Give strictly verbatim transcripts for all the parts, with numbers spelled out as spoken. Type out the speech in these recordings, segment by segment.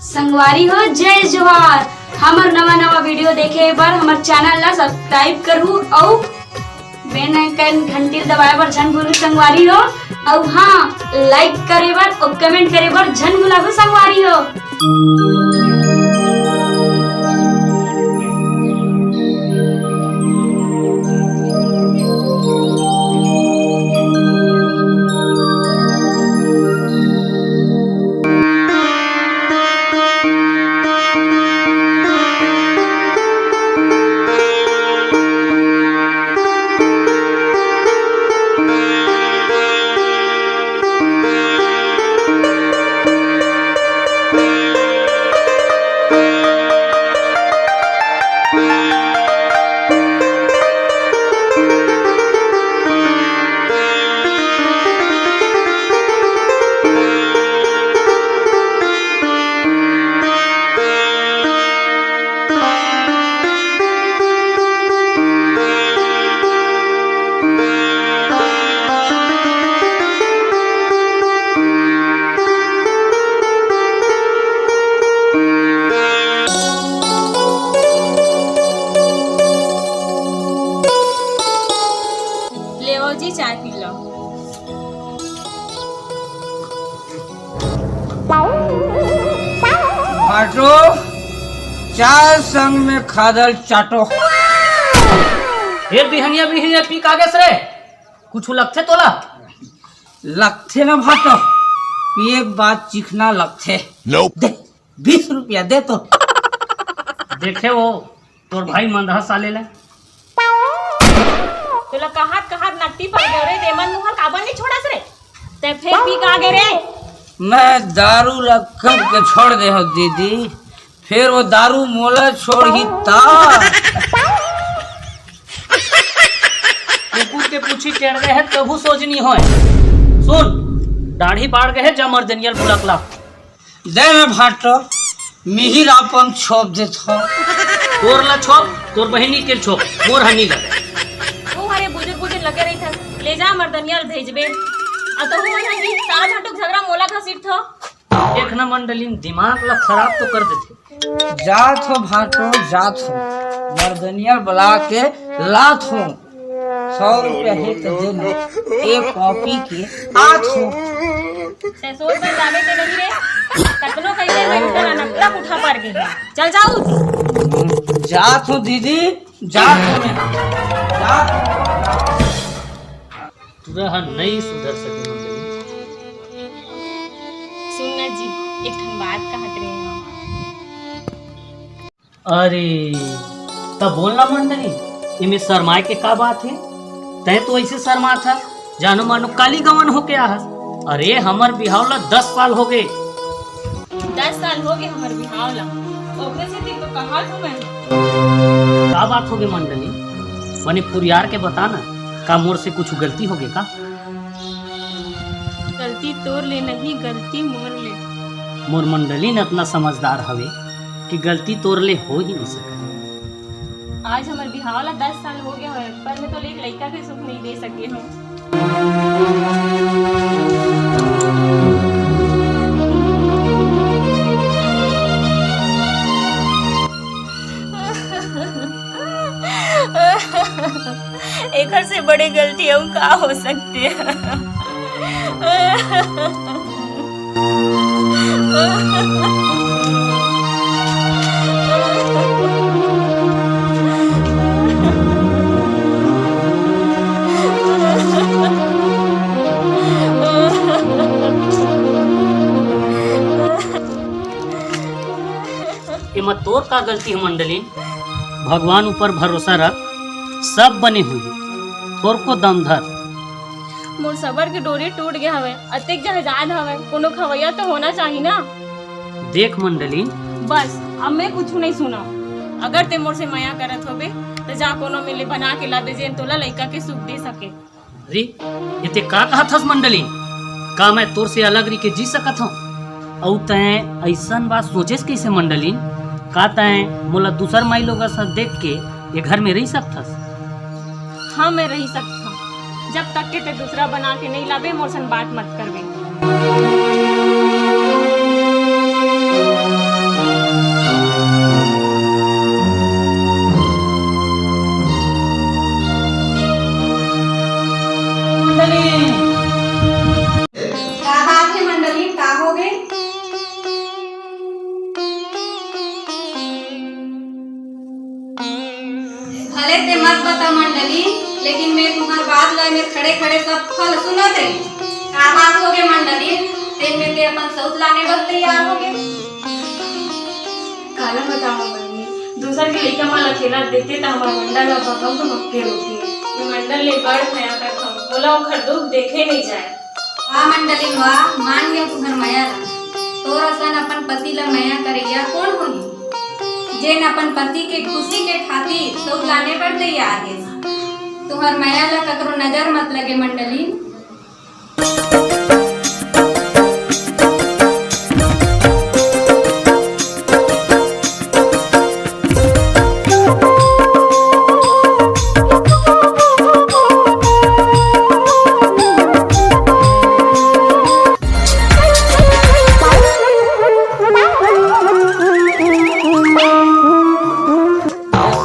संगवारी हो, जय जोहार। हमर नवा नवा वीडियो देखे बर हमर चैनल ला सब्सक्राइब करहू अउ बेल आइकन घंटी दबाए बर झन भूलू संगवारी हो। अउ हाँ, लाइक करे बर अउ कमेंट करे बर झन भुलाहू संगवारी हो। लेवो जी, चाय पी लो। भाटो, चाय संग में खादल चाटो। फिर बिहनिया बिहनिया पी कागेस रे, कुछ लगथे तोला? लगथे ना भाटो, पिए के बाद चिखना लगथे। दे, बीस रुपया दे तो। देखे वो, तोर भाई मंदहा साले ले। तोला कहत कहत नट्टी पड़ गयो रे, ते मन मुहर काबर नहीं छोड़स रे? ते फिर पी का गे रे? मैं दारू ला कब के छोड़ दे हो दीदी, फिर वो दारू मोला छोड़ही ता। कुकुर के पूछी टेढ़ गए है तभू सोचनी होय। सुन, दाढ़ी बाढ़ गए है, जा मर्दनियल बुलकला। दे ना भाटो, मिहिर आपन छोप देथो। तोर ला छोप, तोर बहिनी के छोप, मोर हनी लगे। ओ हरे बुजुर्ग बुजुर्ग लगे रही था, ले जा मर्दनिया ल भेजबे। आ तो हूँ वही सारा भाटो झगड़ा मोला घसीट थो। देख ना मंडलिन, दिमाग ला खराब तो कर देथे। जात हो भाटो, जात हो, मर्दनिया ल बुला के लात हो। सौ रुपया हे तो दे ना, एक कॉपी के आत हो। ससुर बन जावे ते नहीं रे, कतनो कहिए मैं उनका नकला उठा पार गई। चल जाऊ। जात हो दीदी, जात हो मैं। जात हो। तुरा हा नहीं सुधर सके मंडली। सुन ना जी, एक ठन बात कहत रहे हूँ। अरे, त बोल ना मंडली, एमे शरमाए के का बात हे? तैं तो ऐसे शरमात हस, जानो मानो काली गवन होके आहस। अरे, हमर बिहाव ला दस साल हो गए। दस साल हो गए हमर बिहाव ला, ओकरे सेती तो कहा थो मैं। का बात हो गए मंडली? बने फुरियार के बता ना, का मोर से कुछ गलती हो गए का? गलती तोर ले नहीं, गलती मोर ले। मोर मंडली न अतना समझदार हवे कि गलती तोर ले हो ही नहीं सके। आज हमर बिहाव ला दस साल हो गया हवे, पर मैं तो एक लइका के सुख नहीं दे सके हूँ। एकर से बड़े गलती अउ का हो सकथे? एमा तोर का गलती हे मंडलिन? भगवान ऊपर भरोसा रख, सब बने होही। थोरको दम धर। मोर सबर के डोरी टूट गया हवे, अतेक जहाजात हवे, कोनो खवैया तो होना चाही ना। देख मंडलिन। बस, अब मैं कुछ नहीं सुना। अगर ते मोर से मया करत होबे, तो जा कोनो मिले बना के ला दे, जेन तोला लइका के सुख दे सके। अरे, ये ते का कहत हस मंडलिन? का मैं तोर से अलग रह के जी सकत हूँ? अउ तैं अइसन बात सोचेस कइसे मंडलिन? का तैं मोला दूसर माई लोग असन देख के ये घर में रह सकथस? हाँ, मैं रह सकत हूँ। जब तक के ते दूसरा बना के नहीं लाबे, मोर सन बात मत करबे। भले ते मत बता मंडली, लेकिन मैं तुम्हार बात ला मैं खड़े खड़े सब फल सुनत रही। का बात हो गए मंडली? तेन में ते अपन सौत लाने बर तैयार हो गए। काला बताओ बहिनी, दूसर के लइका मन अकेला देते त हमर मंडल ला बताओ तो मक्के होती। मैं मंडल ले बड़ मया करथंव, मोला ओखर दुख देखे नहीं जाए। वाह मंडली वाह, मान गया तुम्हर मया ला। तोर असन अपन पति ला मया करैया कौन होही, जेन अपन पति के खुशी के खातिर सौत लाने बर तैयार हे। तुम्हर मया ला ककरो नजर मत लगे मंडली।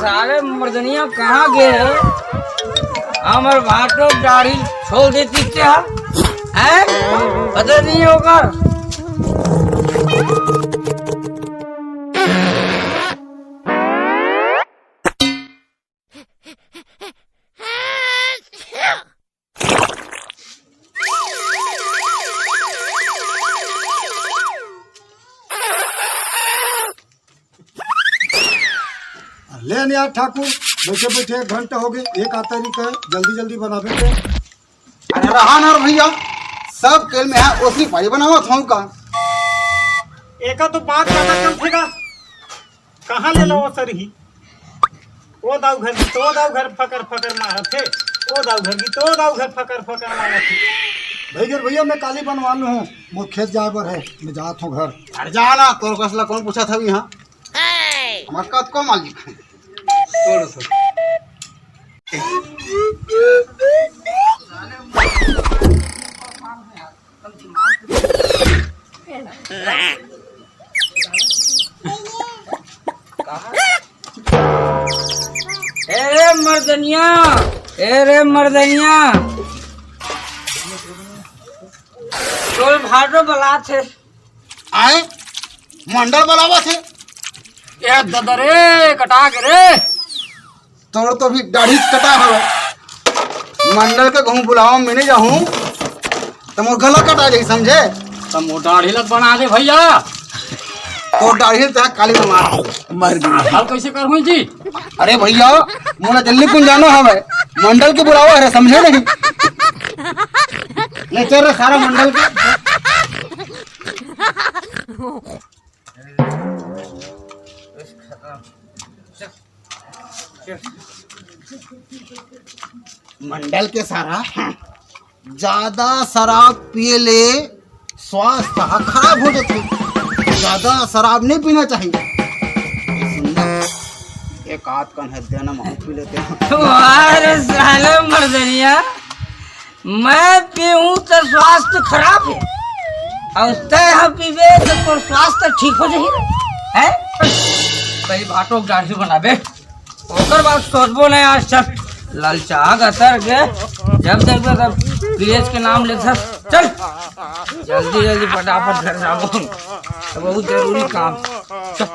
साले मर्दनिया कहाँ गए है? हमर भाटो दाढ़ी छोड़ देती क्या? हैं? पता नहीं होगा। ले यार ठाकुर, बैठे बैठे एक घंटा हो गए, एक आता नहीं का, जल्दी जल्दी बनाबे के। अरे रहा ना रे भैया, सब केल में है, ओसरी पारी बनावत हूँ का। एका तो बात ज्यादा चलथे गा। कहाँ ले लो ओसरी? ओ दाऊ घर की तो दाऊ घर फकर फकर मारत हे, ओ दाऊ घर की तो दाऊ घर फकर फकर मारत हे। भाई घर भैया, मैं काली बनवा लूँ हूँ, मोर खेत जाए बर है, मैं जात हूँ घर। अरे जा ना, तोर कसला कौन पूछा था यहाँ? हमार कतको मालिक है। तोड़ से। ए रे मर्दनिया, ए रे मर्दनिया, तोर भाटो बलात हे। आए, मंडल बलावत हे। ए ददा रे, कटा के रे। तोर तो भी दाढ़ी कटा हवे। मंडल के कहूँ बुलावा में नहीं जाहूँ, तो मोर गला कटा जाही, समझे? तो मोर दाढ़ी लग बना दे भैया। तोर दाढ़ी तो काली में मार। मर गई। अब कैसे करूँ जी? अरे भैया, मोला जल्दी कुन जाना हवे, मंडल के बुलावा है, समझे नहीं? ले चल रे सारा मंडल के। मंडल के सारा, ज्यादा शराब पिए ले स्वास्थ्य ह खराब हो जाथे। ज्यादा शराब नहीं पीना चाहिए। सुन ना, एक आध कन है देना, महूँ पी लेते हैं। वाह रे साले मर्दनिया, मैं पीहूं त स्वास्थ्य खराब हे, अउ तैं ह पीबे त तोर स्वास्थ्य ठीक हो जाही रे, हैं? पहली भाटो के दाढ़ी बनाबे, ओकर बाद सोचबो नहीं आज। चल, ललचा गतर के, जब देखबे तब पियेच के नाम लेथस। चल, जल्दी जल्दी फटाफट घर जाबो, बहुत जरूरी काम। चल।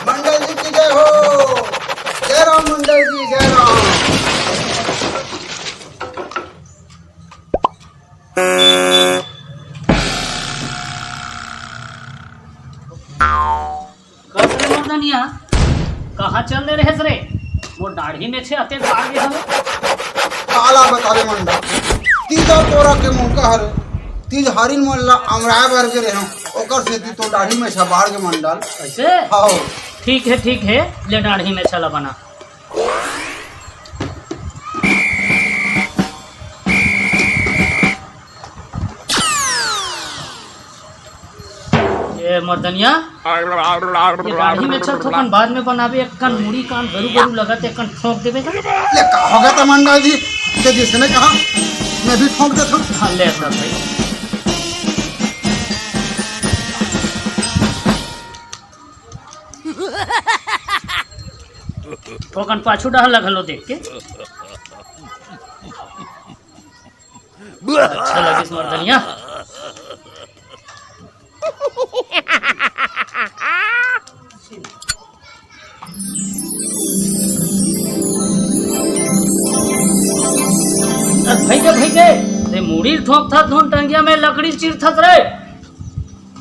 मंडल जी की जय हो। जय राम मंडल जी, जय राम। कस रे मर्दनिया, कहाँ चल दे रहेस रे? मोर दाढ़ी में छे अतेक बाढ़ गे हवे। काला बतावे मंडल, तीजा तोरा के मौका हरे, तीज हारिन मन ला अमराए बर गे रहेंव, ओकर सेती तो दाढ़ी में छा बाढ़ गे मंडल। ऐसे? हाँ। ठीक है, ठीक है, ले दाढ़ी में छला बना। ए मर्दनिया, ये दाढ़ी में छल थोकन बाद में बनाबे, एक कन मुड़ी कान गरू गरू लगत, एक कन ठोंक देबे का। ले का हो गया था मंडल जी, ते जिसने कहा मैं भी ठोंक देता हूँ। हाँ, ले अपना भाई। थोकन पाछू डहर लगलो देख के। अच्छा लगिस मर्दनिया। नोकथस धुन टंगिया में लकड़ी चीरथस रे।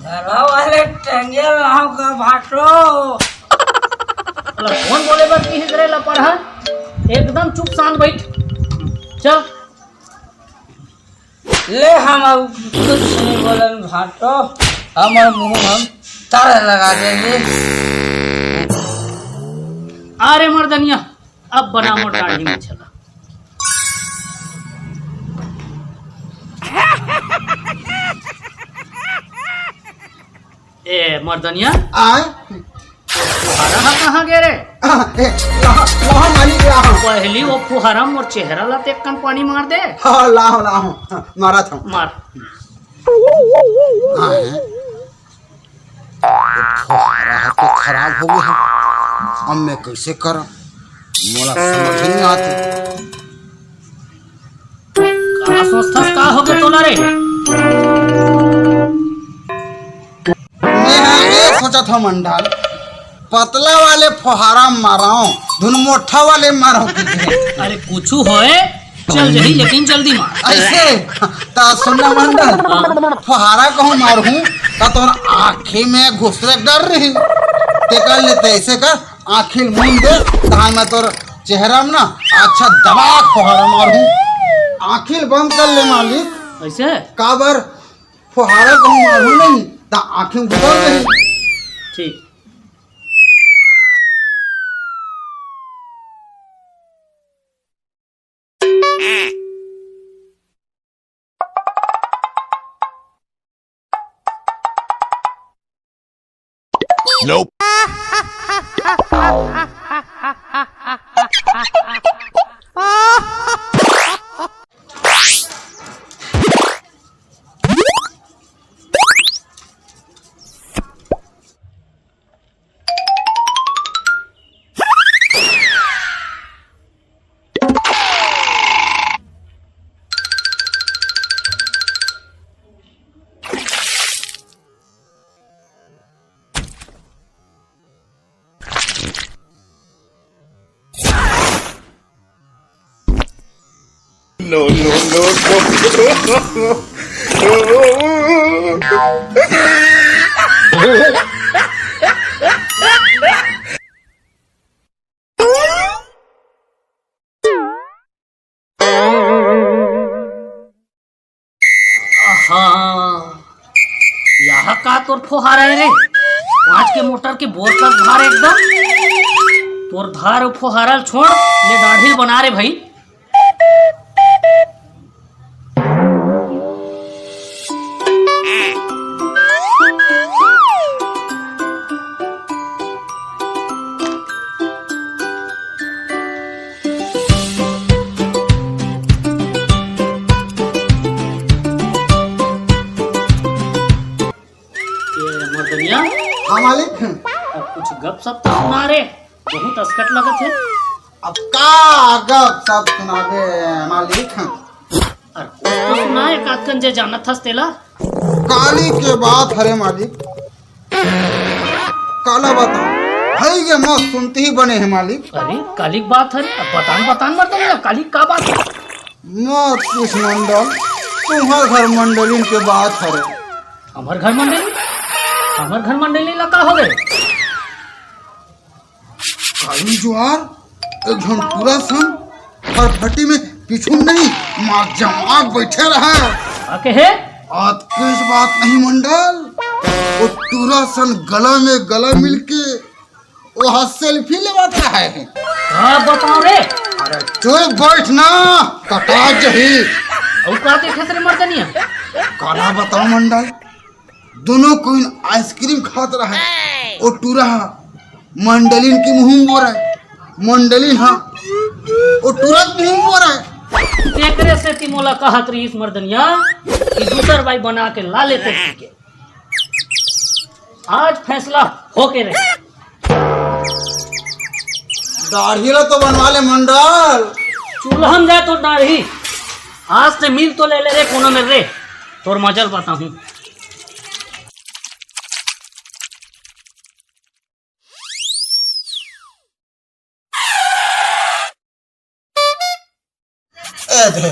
घरा वाले टंगिया लाव का भाटो। अला कौन बोले बर की रे लपड़हा? एकदम चुप शांत बैठ। चल। ले हम अब कुछ नहीं बोलन भाटो, हमर मुंह हम ताला लगा देंगे। अरे मर्दनिया, अब बना मोर दाढ़ी में छला। ए मर्दनिया, आय? फुहारा हा कहाँ गे रे? आ, ए, लाहा, लाहा मालिक, लाहा। पहली वो फुहारा मोर चेहरा ला तेक कन पानी मार दे। हाँ, लाहा, लाहा। हाँ, मारा था। मार। हाँ, है। फुहारा हा तो खराब हो गया है। अब मैं कैसे करा? मोला समझ नहीं आते। का सोचथस, का हो गया तोला रे? मैं हाँ ये सोचा था मंडल, पतला वाले फुहारा मारो, धुन मोठा वाले मारो। अरे कुछ होए, चल जही, लेकिन जल्दी मार। ऐसे? ता सुनना मंडल, हाँ। फुहारा कहूँ मारहूँ, ता तोर आँखी में घुसरे डर रही। ते कर लेते ऐसे कर, आँखी ल मूंद दे, तहाँ मैं तोर चेहरा में ना अच्छा दबा के फुहारा मारहूँ। आँखी ल बंद कर ले मालिक। ऐसे? काबर फुहारा कहूँ मारहूँ नहीं, ता आँखी में घुसर रही। ठीक। Nope. No, no, no, no. हाँ, यह का तोर फोहारा है रे? पाँच के मोटर के बोर कस धार एकदम। तोर धार फोहारा ल छोड़, ले दाढ़ी बना रे भाई। ये मर्दनिया, हाँ मालिक। अब कुछ गप सप तो सुना रे, बहुत असकट लगत है। अब का गप सप सुनाबे मालिक? अरे कुछ तो सुना, एक आध कन जे जानत हस तेला। काली के बात हरे मालिक, काला बताओ, भाई के मौत सुनते ही बने है मालिक। अरे काली के बात हरे, अब बतान बतान मर्दनिया, काली का बात है? मत पूछ मंडल, तुम्हार घर मंडलिन के बात हरे। हमर घर मंडली? हमर घर मंडली ला का हो गए? काली जुआर, एक झन टूरा सन फरफटी में पीछू नहीं, मार जमाक बैठे रहा। का कहे? आज कुछ बात नहीं मंडल, वो टूरा सन गला में गला मिलके वो हाथ सेल्फी लेवात रहा है। का बताओ रे? अरे चुप बैठ ना, कटा जही। अउ का देखे रे मर्दनिया? काला बताओ मंडल, दोनों कोई आइसक्रीम खात रहे। ओ टूरा हा मंडलिन की मुंह बोरा है। मंडलिन हा ओ टूरा की मुंह बोरा है। तेकरे सेती मोला कहत रहिस मर्दनिया कि दूसर बाई बना के ला लेते के। आज फैसला होके रहे। दाढ़ी ला तो बनवा ले मंडल। चूल्हा में जाए तो दाढ़ी। आज से मिल तो ले ले रे कोनो मेर रे। तोर मजल बताहूँ। ए दे,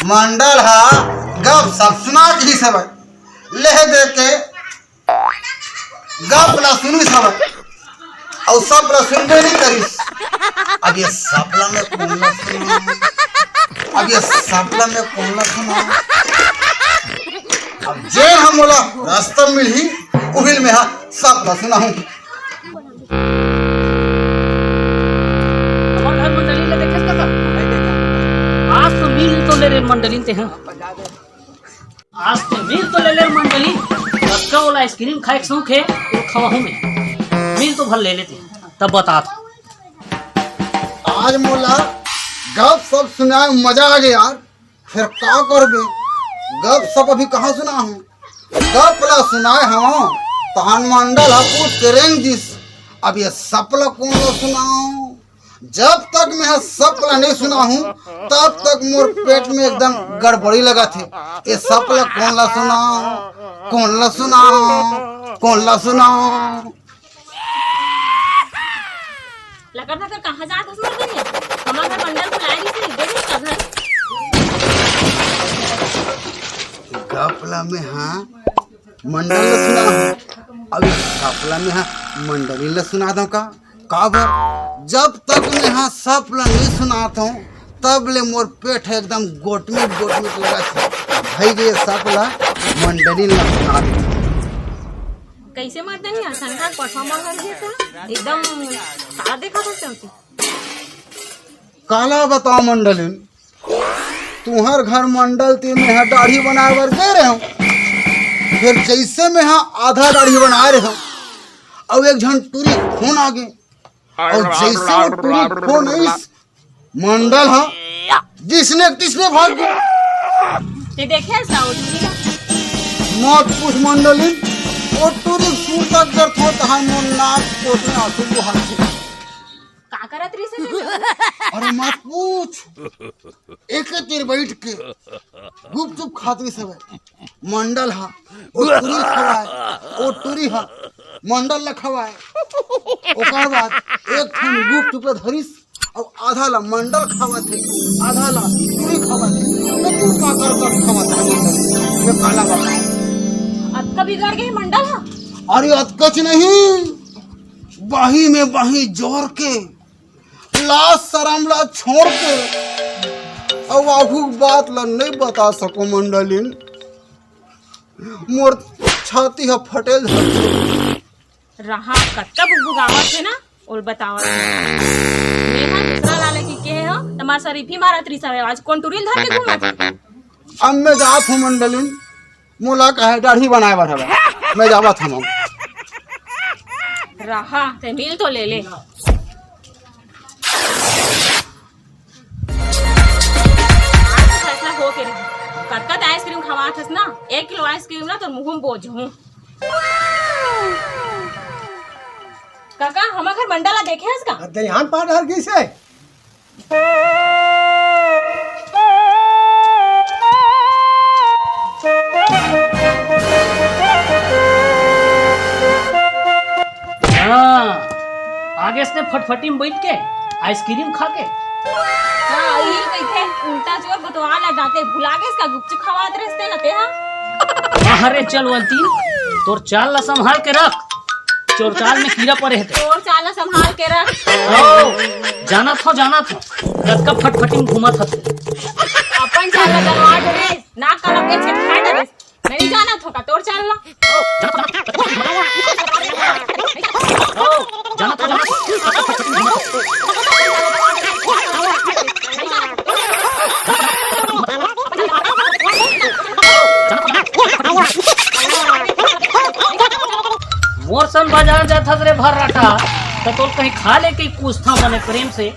मंडल हा गप सप सुना दिस हवय, लेहे दे के गप ला सुनिस हवय, अउ सप ला सुनबे नइ करिस। अब ये सप ला मैं कोन ला सुनाहूं? अब ये सप ला मैं कोन ला सुनाहूं? अब जेन ह मोला रास्ता मिलही, उहिल में ह सप ला सुनाहूं। हमर घर मंडली ला देखेस कका? आज तो मिल तो ले रे मंडली ते, हाँ। आज तो मिल तो ले ले मंडली। कतका ओला आइसक्रीम खाए के शौक हे, वो खवाहूं मैं। मिल तो भर ले लेते, तब बतात। आज मोला गप सप सुनाए मजा आ गया यार। फेर का करबे, गप सप अभी कहाँ सुनाहूं? गप ला सुनाए हवं, तहन मंडल ह पूछ के रेंग दिस। अब ये सप ला कोन ला सुनाहूं? जब तक मैं ह सप ला नइ सुनाहूं, तब तक मोर पेट में एकदम गड़बड़ी लगत हे। ये सप ला कोन ला सुनाहूं? कोन ला सुनाहूं? कोन ला सुनाहूं? लकर धकर कहाँ जात हस मर्दनी? हमर घर मंडल बुलाए रहिस हे, देख ले का घर। गप ला मैं ह मंडल ला सुनाहूं, अब ये सप ला मैं ह मंडली ला सुना दंव का? काबर? जब तक मैं ह सप ला नइ सुनात हंव, तब ले मोर पेट ह एकदम गोटमिट गोटमिट लगत हे। भई गे सप ला मंडली ला सुना दे। कइसे मर्दनी असन का पठवा मगर हे त? एकदम सारा देखत हस चौकी। काला बतावं मंडलिन, तुंहर घर मंडल तीर में ह दाढ़ी बनाए बर गे रहेंव। फेर जइसे में ह आधा दाढ़ी बनाए रहेंव, अउ एक झन टूरी फोन आ गे, अउ जइसे वो टूरी फोन आइस, मंडल ह जिसने तिसने भाग गे। ते देखे हस का वो टूरी ला? मत पूछ मंडलिन, वो टूरी सुरता करत हों तहां मोर नाक कोट में आंसू बोहात हे। का करत रहिस हे? अरे मत पूछ, एक तीर बइठ के गुपचुप खात रहिस हवय। मंडल ह ओ टूरी ल खवाय, ओ टूरी ह मंडल ल खवाय। ओकर बाद एक ठन गुपचुप ल धरिस अउ आधा ल मंडल खावत हे, आधा ल टूरी खावत हे। त तू का कर कर खावत हे मंडल? मैं काला बतावं। अतका बिगड़ गे मंडल ह? अरे अतकच नहीं, बाही में बाही जोर के, लाज सरम ला छोड़ के, अउ आघू के बात ला नइ बता सकों मंडलिन। मोर छाती ह फटेल धरथे। रहा, कतका बुगबुगावत हे ना, ओला बतावत हे। मैं ह दूसरा ला लेके के हे हो, तमार शरीफी मारत रहिस हवय, आज कोन टूरी ल धर के घूमत हे? अब मैं जात हंव मंडलिन, मोला काहे दाढ़ी बनाए बर हवय, मैं जावत हंव। रहा, ते मिल तो ले ले। आज तो फैसला हो के रही। कतका ते आइसक्रीम खवात हस ना, एक किलो आइसक्रीम ना तोर मुंह में बोजहूं। काका, हमर घर मंडल ला देखे हस का? दइहान पार डहर गिस हे। हाँ, आगे से फटफटी में बइठ के आइसक्रीम खा के। हाँ, इही कहिथे, उल्टा जोर बतवा ला जाते, भुला गेस का गुपचुप खवात रहिस ते ना ते हा? अरे चल वंती, तोर चाल ला संभाल के रख। चोर चाल में कीरा परे हे ते। तोर चाल ला संभाल के रख। ओ, जानत हंव, जानत हंव। कतका फटफटी में घूमत हस। अपन चाल ला गलवा डरे, नाक कान ला पेच के फाड़ डरे। नइ जानत हंव का तोर चाल ला। ओ, जानत हंव, जानत हंव। मोर संग बाजार जात हस रे भर्राटा, त तोला कहीं खा ले के पूछथंव बने प्रेम से,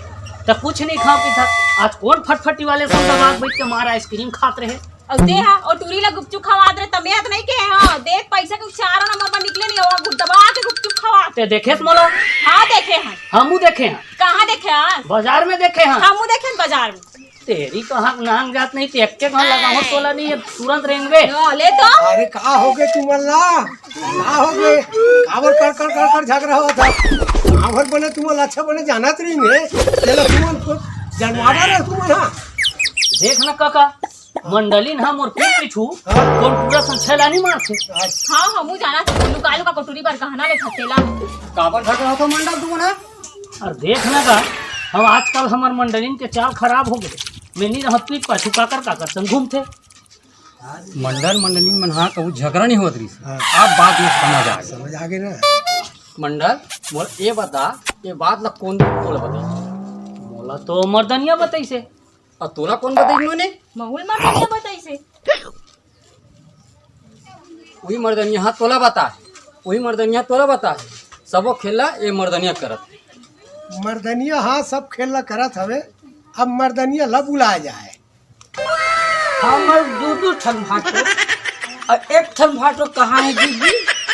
त कुछ नइ खांव पीथस। आज कोन फटफटी वाले संग दबा के बइठ के मार आइसक्रीम खात रहे? अउ ते हा, ओ टूरी ला गुपचुप खवात रहे, त मैं ह त नइ कहे हंव। देख, पइसा के चारों नंबर पर निकले नइ, ओ गुप दबा के गुपचुप खवात। ते देखेस मोला? हाँ, देखे हंव। हमू देखे हन। कहाँ देखे हस? बाजार में देखे हन। हमू देखे हन बाजार में। तेरी कहाँ नांग जात नहीं, ते एक्के घांव लगाहूं तोला नहीं, ये तुरंत रेंगबे। हाँ, ले तो। अरे का होगे तुमन ला? का होगे? काबर कर कर कर कर झगड़ा होवत हे? काबर बने तुमन ला अच्छा बने जानत रहिन हे। तेला तुमन को जनवाना रहे तुमन हा। देख ना काका, मंडलिन हा मोर पीठ पीछू हाँ। कोन पूरा संग छेला नहीं मारथे। हाँ, हमू जाना था, लुका लुका कटोरी बर गहना ले थतेला। काबर झगड़ा होता मंडल तुमन हा? अरे देख ना का, हम आजकल हमर मंडलिन के चाल खराब हो गए। मैं नहीं रहत पीठ पाछू काकर काकर संग घूमथे। मंडल मंडलिन मन हा कहूँ झगड़ा नहीं होत रहिस। हाँ। अब बात में समझ आ गई। समझ आ गई ना। मंडल, मोला ये बता, ये बात ला कोन दिन तोला बताइस? मोला तो मर्दनिया बताइस हे। अउ तोला कोन बताइस नोनी? महूल मर्दनिया बताइस हे। वही मर्दनिया हा तोला बता, वही मर्दनिया तोला बता, सबो खेला ये मर्दनिया करत। मर्दनिया हा सब खेला करत हवे, अब मर्दनिया ला बुलाया जाए। हमर दू दू ठन भाटो, अउ एक ठन भाटो कहाँ हे दीदी?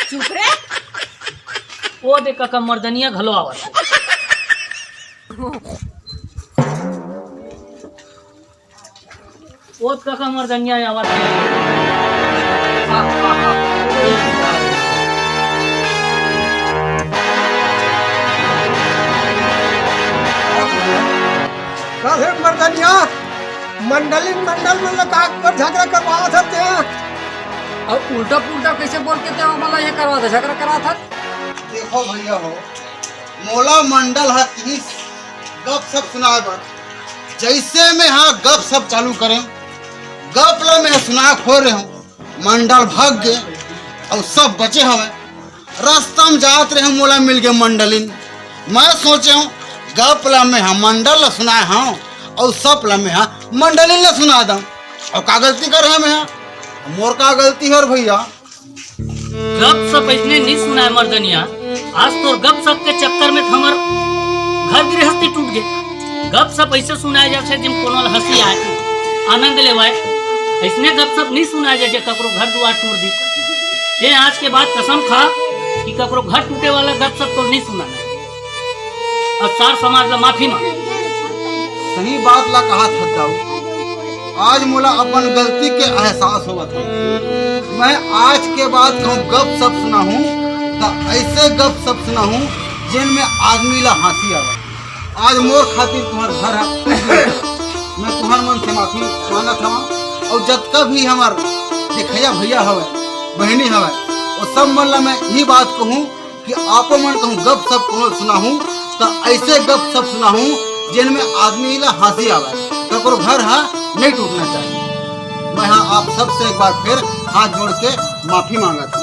चुप रे। ओ दे काका, मर्दनिया घलो आवत हे। ओ दे काका, मर्दनिया आवत हे। का हे मर्दनिया? मंडलिन मंडल मन ला का पर झगड़ा करवावत हस तें? अउ उल्टा पुल्टा कइसे बोल के तें हमन ला ये करवावत हस, झगड़ा करवावत हस? देखो भइया हो, मोला मंडल हा किहिस गप सप सुनाए बर। जइसे मैं हा गप सप चालू करेंव, गप ला मैं सुनाए खोर रहेंव, मंडल भाग गे अउ सब बचे हवय। रस्ता म जात रहेंव, मोला मिल गे मंडलिन। मैं सोचेंव गप ला मैं हा मंडल ला सुनाए हंव अउ सप ला मैं हा मंडलिन ला सुना दंव। अउ का गलती करे हंव मैं हा? मोर का गलती हे रे भइया? गप सप अइसने नी सुनाए मर्दनिया। आज तोर गप सप के चक्कर में हमर घर गृहस्थी टूट गे। गप सप अइसे सुनाए जाथे जेम कोनो ल हंसी आए, आनंद लेवाए। अइसने गप सप नी सुनाए जाए जे ककरो घर दुआर टूट दी। तें आज के बाद कसम खा कि ककरो घर टूटे वाला गप सप तो नी सुनाना हे। अउ सार समाज ला माफी मांग। सही बात ला कहा था दाऊ। आज मोला अपन गलती के एहसास होवत हे। मैं आज के बाद कहूँ गप सप सुनाहूँ, त अइसे गप सप सुनाहूँ जेन में आदमी ला हंसी आवे। आज मोर खातिर तुहर घर हे, मैं तुहर मन से माफी मांगत हवं। अउ जतका भी हमर देखइया भइया हवय, बहिनी हवय, वो सब मन ला मैं यही बात कहूँ कि आपो मन कहूँ गप सप कोनो सुनाहूँ, त अइसे गप सप सुनाहूँ जेन में आदमी ला हंसी आवे, ककरो घर हा नहीं टूटना चाहिए। मैं हा आप सबसे एक बार फिर हाथ जोड़ के माफी मांगत हूँ।